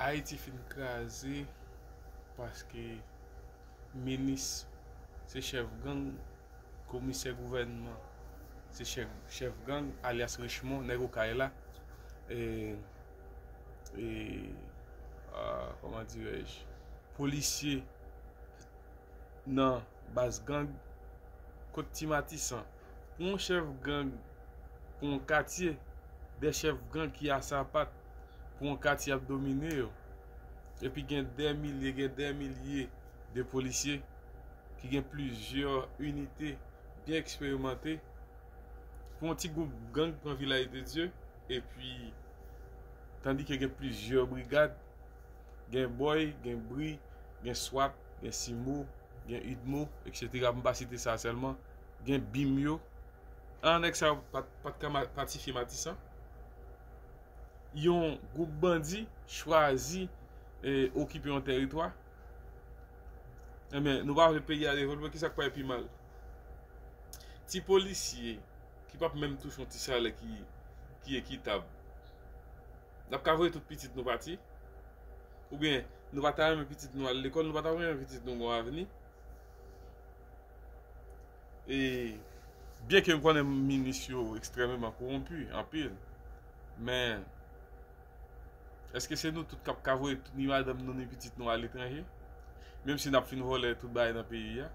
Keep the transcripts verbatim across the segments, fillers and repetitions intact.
Ayiti fin kraze paske minis se chèf gang, komisè gouvènman se chèf, chèf gang, alyas Richemond, nèg Okay la. E, e, ah, kòman dirèj, polisye nan baz gang, kot Ti Matisan. Pou yon chèf gang, pou yon katye, de chèf gang ki a sapat, pou yon katye ap domine yo. Epi gen de milye, gen de milye de polisye ki gen plizyè inite byen eksperimante. Pou yon ti gwoup gang pran Vilaj de Dye, epi tandike gen plizyè brigad, gen Boy, gen Bri, gen swat, gen Simo, gen UDMO, etsetera. M pa site sa sèlman. Gen bim yo. An nèg sa yo pa t, pa t ka ma-, patifye Matisan. Yon gwoup bandi chwazi, eh, okipe yon tèritwa. Ebyen, nou pa vle peyi a devlope, kisa k pral pi mal? Ti polisye ki p ap menm touche yon ti salè ki, ki ekitab. N ap ka voye tout pitit nou pati? Oubyen, nou pa ta renmen pitit nou al lekòl, nou pa ta renmen pitit nou gon avni? E, byen ke m konnen minis yo ekstrèmeman kowonpi, anpil, men èske se nou tout k ap ka voye tout ni madanm nou ni pitit nou aletranje? Menm si n ap fin vòlè tout bagay nan peyi a.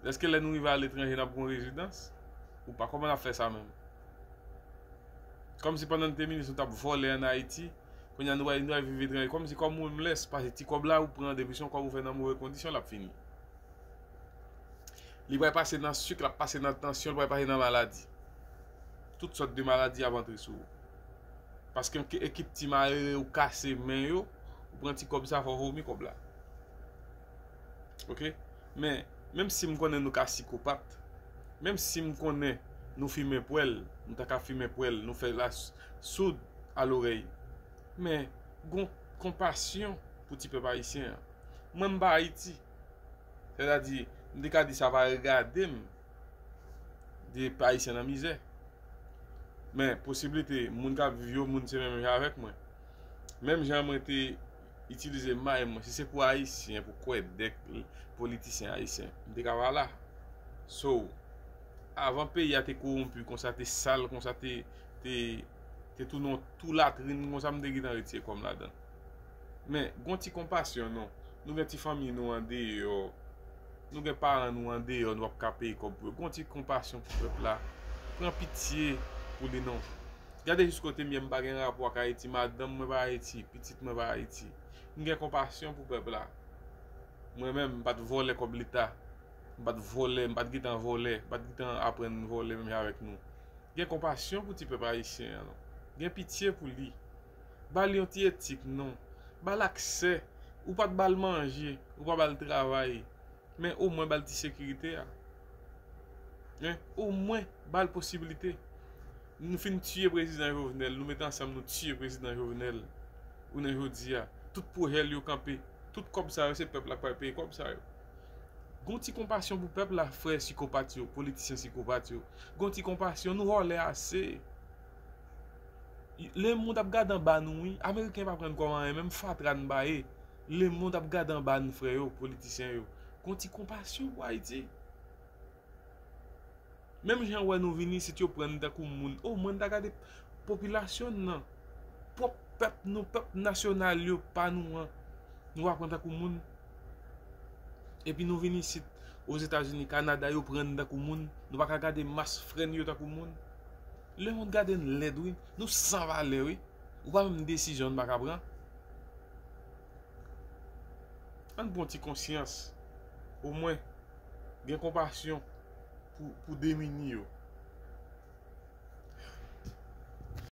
Èske lè nou rive aletranje, n ap gon rezidans? Ou pa, kòman n ap fè sa menm? Kòmsi pandan n te minis, nou t ap vòlè ann Ayiti, kounye a nou al, nou al viv etranje. Kòmsi kòm homeless, pase ti kòb la ou pran, depi se yon kòb ou fè nan move kondisyon, l ap fini. Li pral pase nan sik, l ap pase nan tansyon, li pral pase nan maladi. Tout sòt de maladi ap antre sou ou. Paske yon ke-, ekip ti malere ou kase men yo, ou pran ti kòb sa, fò w vomi kòb la. Oke? Men, menm si m konnen nou ka sikopat, menm si m konnen nou fimen pwèl, nou ta ka fimen pwèl, nou fè la s-, soud a lorèy. Men, gon konpasyon pou ti pèp ayisyen an. Mwen, m pa Ayiti. Sètadi, m te ka di sa pa regade m de ayisyen nan mizè. Men, posiblite, moun k ap viv yo, moun se menm jan avèk mwen. Menm jan mwen te itilize may mwen, si se pou ayisyen, pou kwè dèk politisyen ayisyen, m te ka pa la. So, avan peyi a te kowonpi konsa, te sal konsa, te, te, te tounen yon twou latrin konsa, m te gentan retire kò m ladan. Men, gon ti konpasyon non. Nou gen ti fanmi nou andeyò. Nou gen paran nou andeyò, nou ap ka peye kòb pou yo. Gon ti konpasyon pou pèp la. Pran pitye pou li non. Gade jis kote m ye, m pa gen rapò ak Ayiti, madanm mwen pa Ayiti, pitit mwen pa Ayiti. M gen konpasyon pou pèp la. Mwen menm, m pa t vòlè kòb leta. M pa t vòlè, m pa t gentan vòlè, m pa t gentan aprann vòlè menm jan avèk nou. Gen konpasyon pou ti pèp ayisyen an non. Gen pitye pou li. Ba l yon ti etik non. Ba l aksè. Ou pa t ba l manje, ou pa ba l travay. Men omwen ba l ti sekirite a. Hein? Omwen ba l posiblite. Nou fin tiye prezidan Jovenel, nou mete ansanm nou tiye prezidan Jovenel. Jounen jodi a, tout pwojè l yo kanpe. Tout kòb sa yo, se pèp la k pral peye kòb sa yo. Gon ti konpasyon pou pèp la, frè sikopat yo, politisyen sikopat yo. Gon ti konpasyon, nou vòlè ase. Lemonn ap gade anba nou, wi. Ameriken pa pran n kòm anyen, menm fatra n ba ye. Lemonn ap gade anba n, frè yo, politisyen yo. Gon ti konpasyon pou Ayiti. Menm jan w wè nou vin isit, yo pran n tankou moun. O, mwen ta gade popilasyon n nan. Pwòp pèp nou, pèp nasyonal yo, pa nou an. Nou pa pran tankou moun. Epi nou vin isit, Ozetazini, Kanada, yo pran n tankou moun. Nou pa ka gade mas frè n yo tankou moun. Lemonn gade n lèd, wi. Nou san valè, wi. Ou pa menm desizyon n pa ka pran. Ann pran ti konsyans. Omwen, gen konpasyon pou, pou demini yo.